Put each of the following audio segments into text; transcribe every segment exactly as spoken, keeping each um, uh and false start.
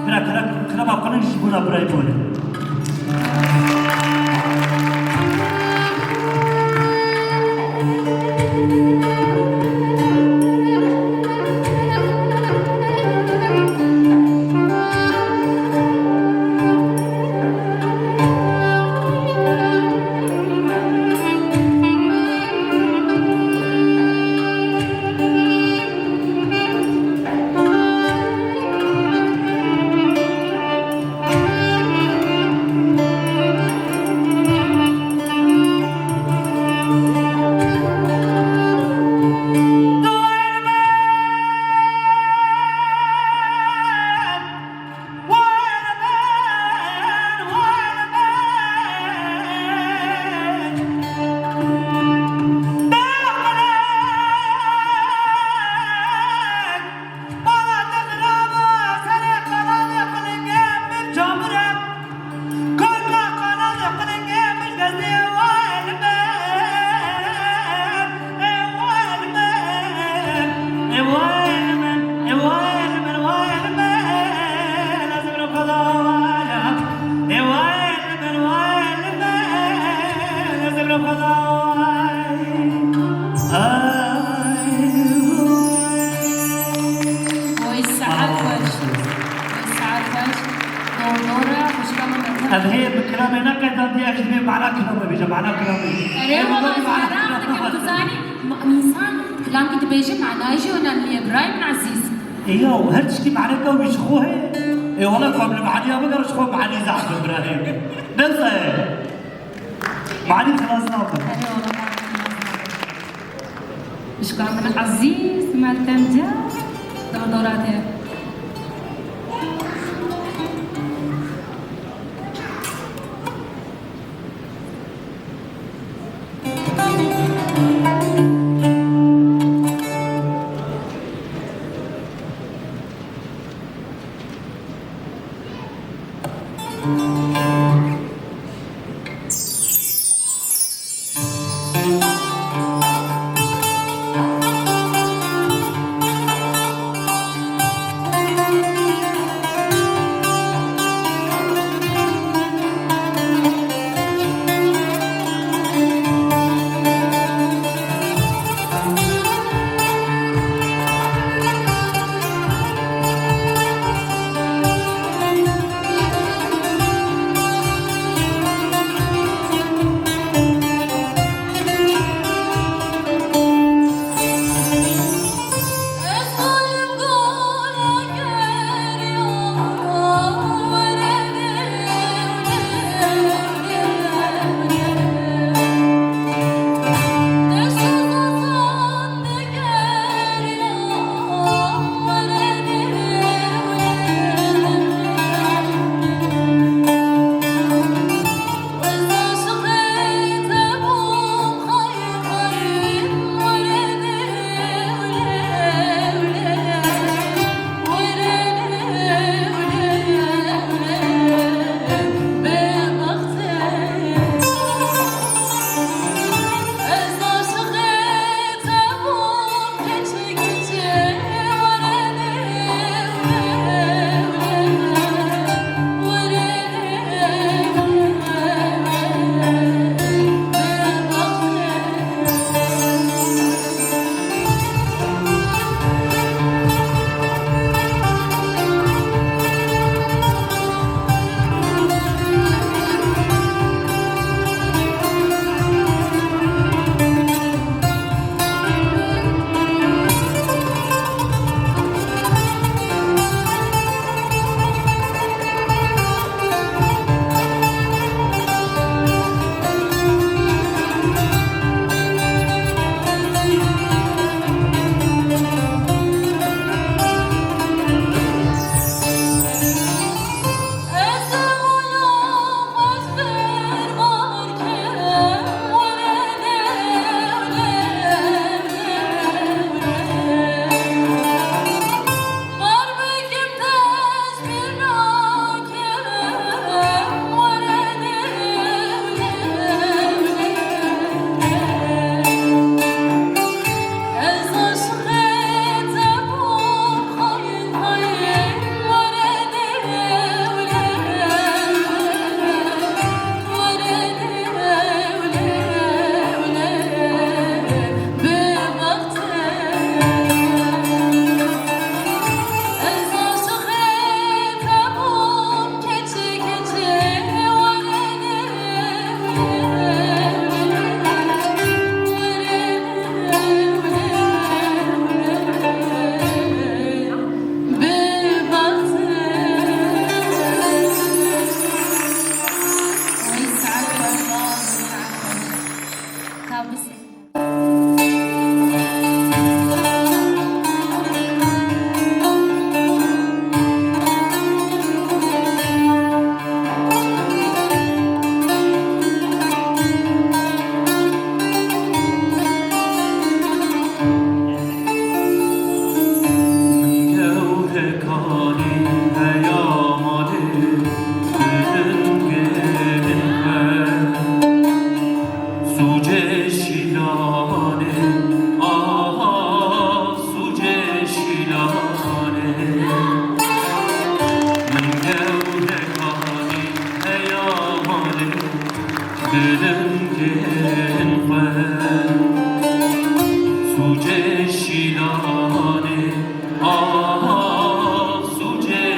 Kira, kira, kira, bak, bunun işi buna, burayı böyle. Oy, saet xweş. Oy, saet xweş. Dor dor e, xwişka min Meltem. Ev hê bi kilamê neqedandiye, ez dibê mana kilama bêje, mana kilamê. Erê, wala ez merak dikim, tu zanî, ma-, însan kilamkî dibêje, manayê jî önemli ye, birayê min ezîz. Ê ya, her tiştî maneka wî ji xwe heye. Ê wala ku em li maniya bigere ji xwe manî zehf e, birayê min. Neyse. Manî xilas nabe. Erê, wala manî xilas nabe. Xwişka min ezîz, Meltem can, dor dora te. Min gewrekanî heya malê, dilin gelin xwe. Sûcê şîlanê, aha, sûcê şîlanê. Min gewrekanî heya malê, dilin gelin xwe. Sûcê şîlanê, aha, sûcê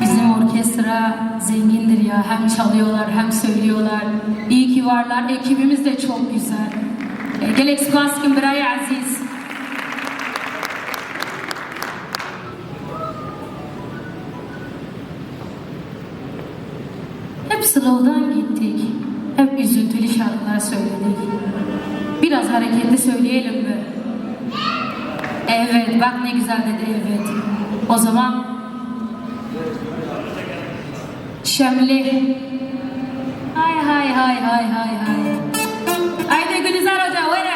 Bizim orkestra zengindir ya. Hem çalıyorlar hem söylüyorlar. İyi ki varlar. Ekibimiz de çok güzel. E, gelek spas kim birayê ezîz. Hep slow'dan gittik. Hep üzüntülü şarkılar söyledik. Biraz hareketli söyleyelim mi? Evet, bak ne güzel dedi evet. O zaman Şemli. Hay hay hay hay hay hay. Haydi Gülizar Hoca, were.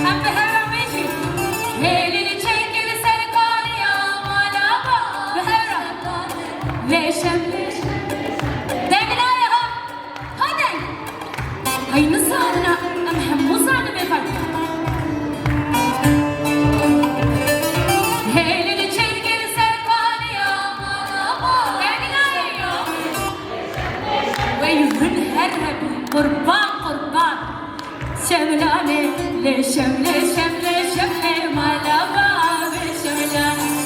Em bi hev re bêjin. Hêlî çekil ser kaniya mala ba. Bi hev re. Lê şem, lê şem. Deng nayê ha. Ha deng. Hey nizanina, em hemû zanin vê fek. Hêlî çekil ser kaniya mala ba. Deng nayê. Wey hûn her hebûn, qurban, qurban. Şemlane, lê şem, lê şem, lê şem, lê mala bavê şemlane.